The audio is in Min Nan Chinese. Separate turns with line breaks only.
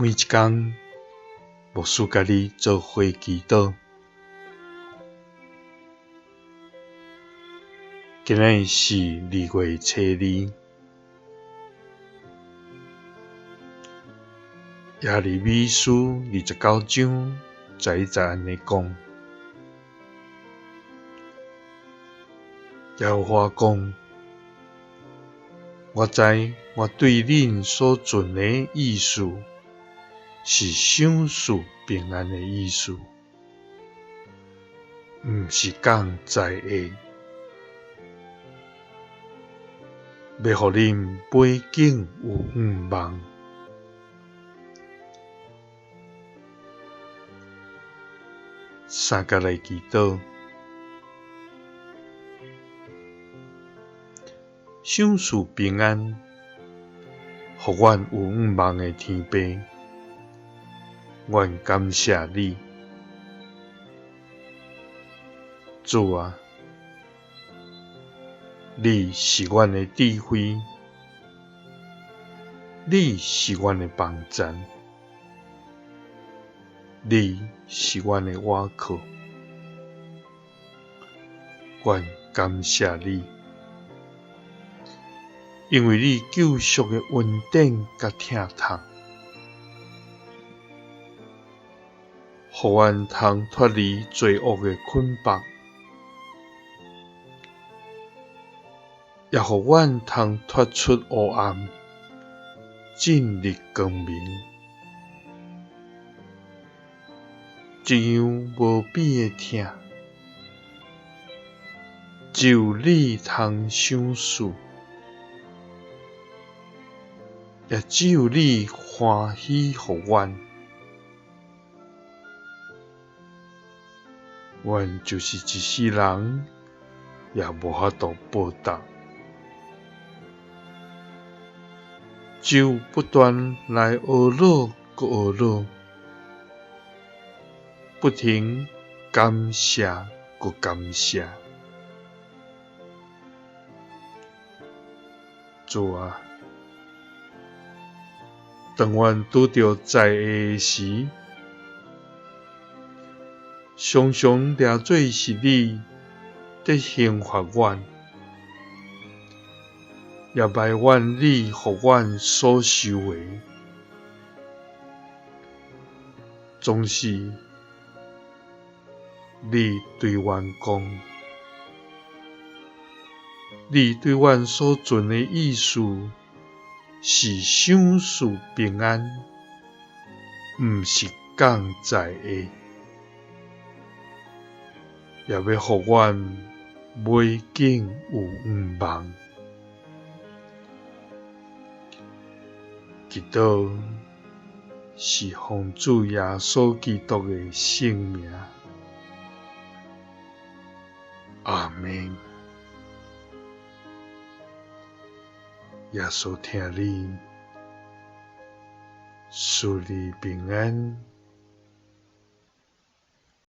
每一工，牧師佮你做伙祈禱。今仔日是2月初2，耶利米書29章11節按呢講：耶和華講，我知我對恁所存的意思，是賞賜平安的意思，毋是降災禍，欲予恁美景有向望。三佮來祈禱，賞賜平安，予阮有向望的天父，阮感謝你，主啊，你是阮的智慧，你是阮的幫贊，你是阮的倚靠，阮感謝你，因為你救贖的恩典佮疼痛，予阮通脫離罪惡的捆綁，也予阮通脫出黑暗，進入光明。這樣無比的疼，只有你通賞賜，也只有你歡喜予阮。阮就是一世人，也無法度報答。只有不斷來懊惱閣懊惱，不停感謝閣感謝。主啊，當阮拄著災禍時，常常掠做是你佇刑罰阮，也埋怨你予阮所受的，總是你對阮講，你對阮所存的意思是賞賜平安，毋是降災禍，也欲予阮美景有向望。祈禱是奉主耶穌基督的聖名，阿們。耶穌疼你，賜你平安。